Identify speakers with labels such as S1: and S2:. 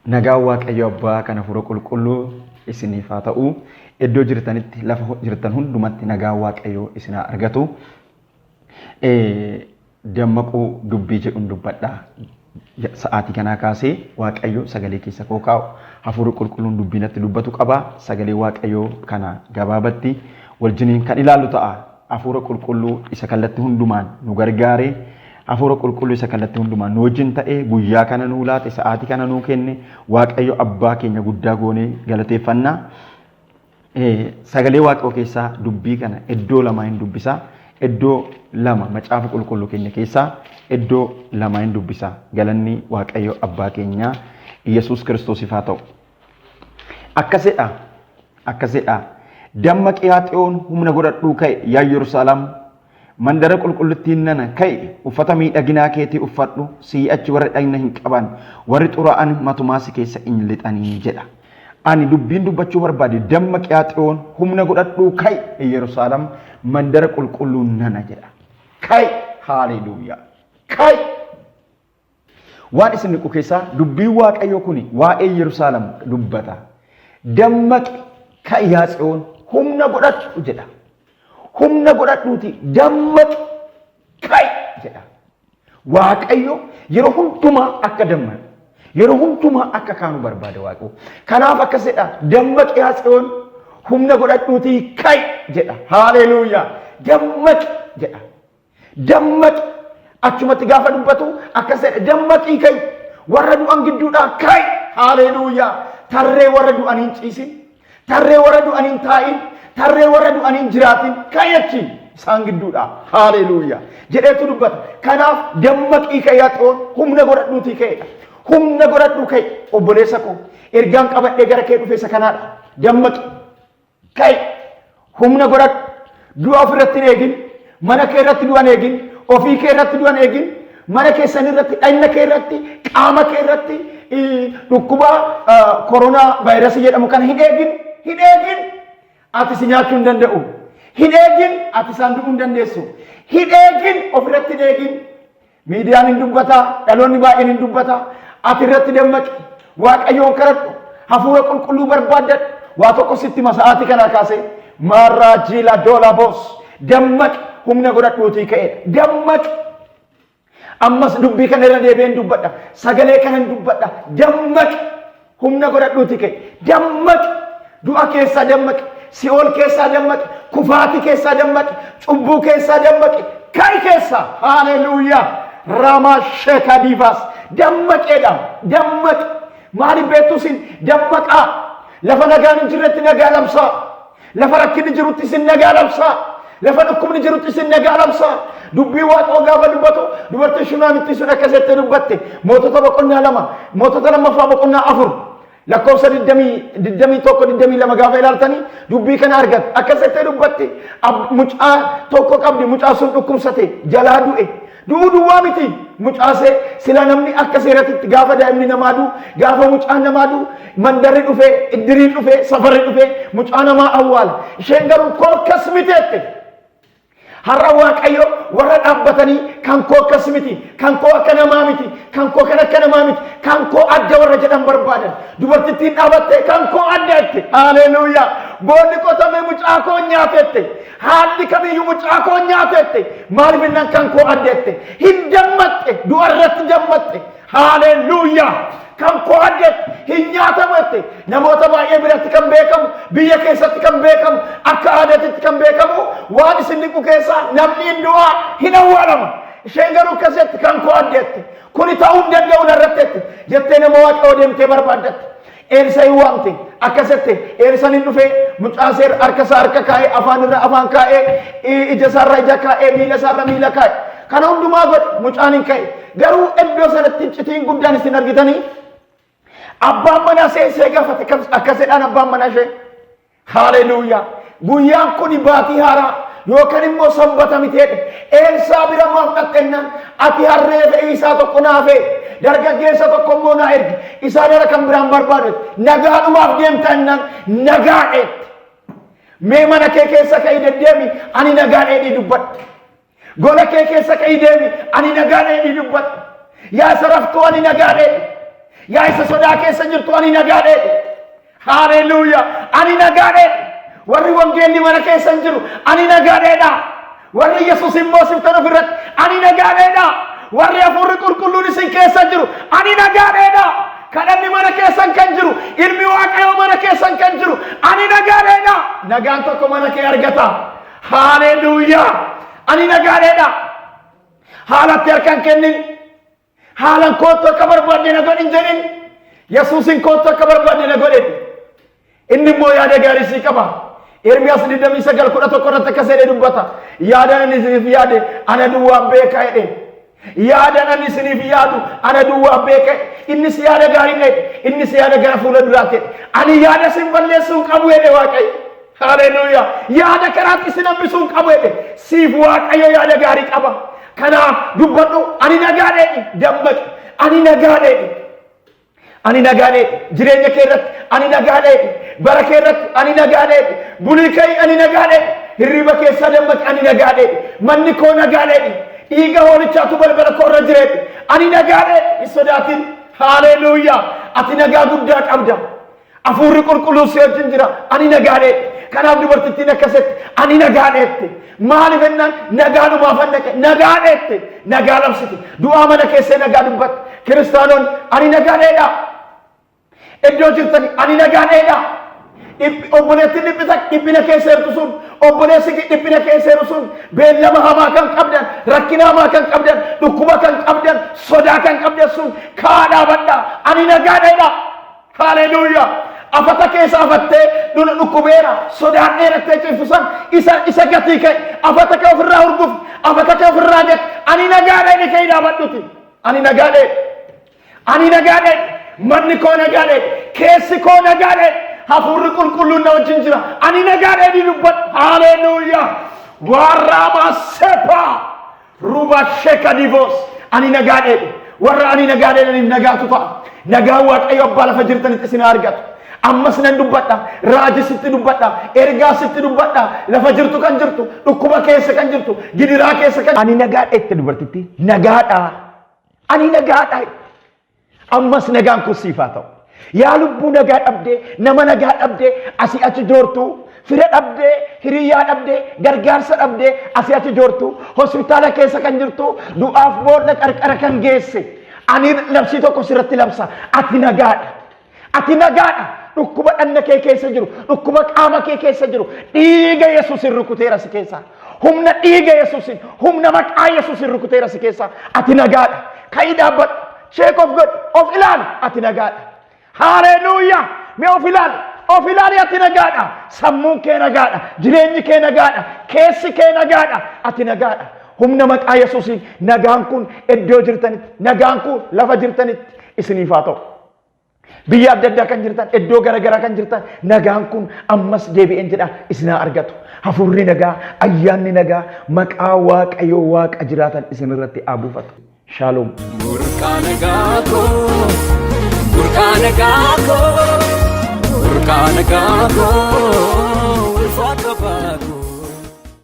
S1: Nagaan Waaqayyo Abbaa kan Hafuura Qulqulluu isiniif haa ta'u. Iddoo jirtanitti lafa jirtan hundumatti nagaan Waaqayyoo isin haa argatu. Dammaquu dubbii jedhuun dubbadha. Sa'aatii kanaa kaasee Waaqayyo sagalee keessa koo kaa'u Hafuurri Qulqulluun dubbii natti dubbatu qaba. Sagalee Waaqayyoo kana gabaabatti wajjiniin kan ilaallu ta'a. Hafuura Qulqulluu isa kallattii hundumaan nu gargaare, Hafuura Qulqulluu isa kallattii hundumaan nu wajjin ta'e, guyyaa kana nuu laate, sa'aatii kana nuu kenne, Waaqayyo abbaa keenya guddaa goonee galateeffanna. Sagalee Waaqayyoo keessaa dubbii kana iddoo lamaa hin dubbisa. Iddoo lama macaafa qulqulluu keenya keessaa iddoo lamaa hin dubbisa. Galanni Waaqayyo abbaa keenyaa Yesuus Kiristoosiif haa ta'u. Akkasidha. Akkasidha. Dammaqi yaa Xiyoon humna godhadhuu ka'i yaa Yerusaalem mandara qulqullittiin nana ka'i uffata miidhaginaa keetii uffadhu sii achi warri dhagna hin qaban warri xuraa'an matumaa si keessa hin lixanii jedha. Ani dubbiin dubbachuu barbaade dammaqi yaa Xiyoon humna godhadhuu ka'i Yerusaalem mandara qulqulluu nana jedha. Ka'i haaleluuyaa. Ka'i. Waan isin dhiqu keessaa dubbiin Waaqayyoo kun waa'ee Yerusaalem dubbata. Dammaqi ka'i yaa Tsiyoon humna godhadhu jedha. Humna godhadhuuti dammaqi ka'i jedha. Waaqayyo yeroo hundumaa akka dammaqu yeroo hundumaa akka kaanu barbaada Waaqayyo. Kanaaf akkas jedha dammaqi yaa Tsiyoon humna godhadhuutii ka'i jedha. Haaleluuyaa dammaqi jedha. Dammaqi. Achumatti gaafa dubbatu akkas jedhe dammaqii ka'i. Warra du'an gidduudhaa ka'i. Haaleluuyaa. Tarree warra du'an hin ciisin. Tarree warra du'an hin taa'in. Tarree warra du'an hin jiraatin. Ka'i achi isaan gidduudhaa. Haaleluuyaa. Jedheetu dubbata. Kanaaf dammaqii ka'i yaa Xiyoon humna godhadhuutii ka'edha. Humna godhadhuu ka'i obboleessa koo. Ergaan qabadhee gara kee dhufe isa kanaadha. Dammaqi. Ka'i! Humna godhadhu. Du'a ofirratti hin eegin. Mana kee irratti du'a hin eegin. Ofii kee irratti du'a hin eegin. Mana keessan irratti, dhagna kee irratti, qaama kee irratti dhukkuba koronaa vaayirasii jedhamu kana hin eegin. Hin eegin. Ati si nyaachuu hin danda'u. Hin eegin. Ati isaan du'uu hin dandeessu. Hin eegin. Ofirratti hin eegin. Miidiyaan hin dubbata, dhaloonni baay'een hin dubbata. Ati irratti dammaqi. Waaqayyoon kadhadhu. Hafuura qulqulluu barbaaddadhu. Waa tokko sitti hima sa'aatii kanaa kaasee. Maarraa jiila doolaa boos. Dammaqi. Humna godhadhuutii ka'e. Dammaqi. Ammas dubbii kana irra deebi'een dubbadha. Sagalee kanan dubbadha. Dammaqi. Humna godhadhuutii ka'e. Dammaqi. Du'a keessaa dammaqi. Si'ool keessaa dammaqi. Kufaatii keessaa dammaqi. Cubbuu keessaa dammaqi. Ka'i keessaa. Haaleluuyaa. Raamaa sheekaa diivaas. Dammaqeedha. Dammaqi. Maaliif beektu isin dammaqaa. Lafa nagaan hin jirretti nagaa labsaa. Lafa rakkinni jirutti isin nagaa labsaa. Lafa dhukkubni jirutti isin nagaa labsaa. Dubbii Waaqayyoo gaafa dubbatu dubartiin Shunaamittii sun akkas jettee dubbatte. Mootota boqonnaa 2, mootota lammaffaa boqonnaa 4 lakkoofsa 21 22 gaafa ilaaltanii dubbii kana argattu. Akkas jettee dubbatte. Mucaa tokko qabdi mucaa sun dhukkubsate jalaa du'e. Du'uu duwwaa miti mucaasee sila namni akka seeratitti gaafa daa'imni namaa du'u gaafa mucaan namaa du'u mandarri dhufee iddiriin dhufee safarri dhufee mucaa namaa awwaala. Isheen garuu koo akkas miti jette. Har'a Waaqayyo warra dhaabbatanii kan koo akkas miti, kan koo akka namaa miti, kan koo kan akka namaa miti, kan koo adda warra jedhan barbaadan. Dubartittiin dhaabattee kan koo adda jette. Haleluuyaa. Boolli qotamee mucaa koo nyaatette. Haalli kamiyyuu mucaa koo nyaatette. Maaliif innaan kan koo adda jette. Hin dammaxxe. Du'a irratti dammaxxe. Haleluuyaa. Kan koo adda jette. Hin nyaatamu jette. Namoota baay'ee biratti kan beekamu, biyya keessatti kan beekamu, akka aadaatitti kan beekamu waan isin dhiqu keessaa namni hin du'aa hin awwaalama. Isheen garuu akkas jette kan koo adda jette. Kuni ta'uu hin danda'u narratti jette. Jettee nama Waaqayyoo deemtee barbaaddatte. Eelsa'i waamte. Akkas jette. Eelsan hin dhufee mucaa seer harka isaa harka kaa'ee afaan irra afaan kaa'ee ija isaa irra ija kaa'ee miila isaa irra miila kaa'e. Kana hundumaa godhe mucaan hin ka'e. Garuu iddoo sanatti iccitiin guddaan isin argitanii abbaan manaa ishee ishee gaafate akkas jedhaan abbaan manaa ishee. Haaleluuyaa. Guyyaan kun baatii haaraa yookaan immoo sanbata miti jedhe. Eelsaa bira maaf dhaqxennaan ati harree fe'iisaa tokko naa fe'i. Dargaggeessa tokko immoo naa ergi. Isaan irra kan biraan barbaadu. Nagaadhumaaf deemta jennaan nagaa dheette. Mee mana kee keessa ka'ii deddeemi ani nagaa dheedhii dubbadhu. Gola kee keessa ka'ii deemi ani nagaa dheedhii dubbadhu. Yaa saraftuu ani nagaa dheedhi. Yaa isa sodaa keessa jirtu ani nagaa dheedhe. Haaleluyyaa! Ani nagaa dheedhe. Warri wangeelli mana keessa hin jiru ani nagaa dheedha. Warri Yesuus immoo siftan ofirratti ani nagaa dheedha. Warri hafuurri qulqulluun isin keessa jiru ani nagaa dheedha. Kadhanni mana keessan kan jiru ilmi Waaqayyoo mana keessan kan jiru ani nagaa dheedha. Nagaan tokko mana kee argata. Haaleluyyaa! Ani nagaa dheedha. Haalatti harka hin kennin. Haalan koottu akka barbaadde na godhin jedhin. Yesuusin koottu akka barbaadde na godhin. Inni immoo yaada gaarii sii qaba. Ermiyaas 29:11 irratti akkas jedhee dubbata. Yaada ani isiniif yaade ana duwwaa beeka jedhe. Yaada ani isiniif yaadu ana duwwaa beeka. Innis yaada gaarii jedhe. Innis yaada gara fuula duraatti jedhe. Ani yaada isin balleessuu hin qabu jedhe Waaqayyo. Haleluuyaa. Yaada karaatti isin hambisuu hin qabu jedhe. Siif Waaqayyo yaada gaarii qaba. Kanaaf dubbadhu ani nagaa dheedhi dammaqi. Ani nagaa dheedhi. Ani nagaa dheedhi. Jireenya kee irratti ani nagaa dheedhi. Bara kee irratti ani nagaa dheedhi. Bulii kee ani nagaa dheedhi. Hirriba keessaa dammaqi ani nagaa dheedhi. Manni koo nagaa dheedhi. Dhiiga hoolichaatu balbala koo irra jireedhi. Ani nagaa dheedhi. Hin sodaatin. Haleluuyaa. Ati nagaa guddaa qabda. Hafuurri qulqulluun si wajjin jira. Ani nagaa dheedhe. Kanaaf dubartittiin akkasitti ani nagaa dheette. Maaliif jennaan nagaanumaaf an dhaqe. Nagaa dheette. Nagaa labsite. Du'aa mana keessee nagaa dubbatte. Kiristaanonni ani nagaa dheedha. Iddoo jirtani ani nagaa dheedha. Obboleettiin dhiphita dhiphina keessa jirtu sun obboleessi dhiphina keessa jiru sun beellama hamaa kan qabdan rakkina hamaa kan qabdan dhukkuba kan qabdan sodaa kan qabdan sun kaa dhaabadha ani nagaa dheedha. Haleluuyaa. Afata keessa afattee dhuna dhukkubeera sodaadheera jettee ciiftu san isa isa gatii ka'e afata kee ofirraa hurgufi afata kee ofirraa gati ani nagaadha inni kee dhaabadhuti ani nagaadha ani nagaadha manni koo nagaadha keessi koo nagaadha hafuurri qulqulluun na wajjin jira ani nagaadha inni dubbadhu haleluuyaa warraama sepaa Ruba sheka divoos. Ani nagaa dheedhe. Warra ani nagaa dheedhaniif nagaatu ta'a. Nagaan Waaqayyo abbaa lafa jirtanitti isin haa argatu. Ammas nan dubbadha. Raaji sitti dubbadha. Ergaa sitti dubbadha. Lafa jirtu kan jirtu, dhukkuba keessa kan jirtu, gidiraa keessa kan. Ani nagaa dheette dubartittii. Nagaadha. Ani nagaadha. Ammas nagaan kun siif haa ta'u. Yaa lubbuu nagaa dhabdee, nama nagaa dhabdee, asii achi joortuu, fira dhabdee, hiriyyaa dhabdee, gargaarsa dhabdee, asii achi joortuu, hospitaala keessa kan jirtu, du'aaf boolla qarqara kan geesse. Ani labsii tokko sirratti labsa. Ati nagaadha. Ati nagaadha. Dhukkuba dhanna kee keessa jiru, dhukkuba qaama kee keessa jiru, dhiiga Yesuusin rukuteera si keessaa. Humna dhiiga Yesuusin, humna maqaa Yesuusin rukuteera si keessaa. Ati nagaadha. Ka'ii dhaabbadhu. Check of godhi. Of ilaali. Ati nagaadha. Haleluuyaa. Mee of ilaali. Of ilaali ati nagaadha. Sammuun kee nagaadha. Jireenyi kee nagaadha. Keessi kee nagaadha. Ati nagaadha. Humna maqaa Yesuusiin nagaan kun iddoo jirtanitti, nagaan kun lafa jirtanitti isiniif haa ta'u. Biyya adda addaa kan jirtan, iddoo garaagaraa kan jirtan, nagaan kun ammas deebi'een jedha isin haa argatu. Hafuurri nagaa, ayyaanni nagaa, maqaa Waaqayyoo Waaqa jiraatan isin irratti haa buufatu. Shaaloom.
S2: Burqaa nagaa koo, burqaa nagaa koo, burqaa nagaa koo, ulfaadhu abbaa koo.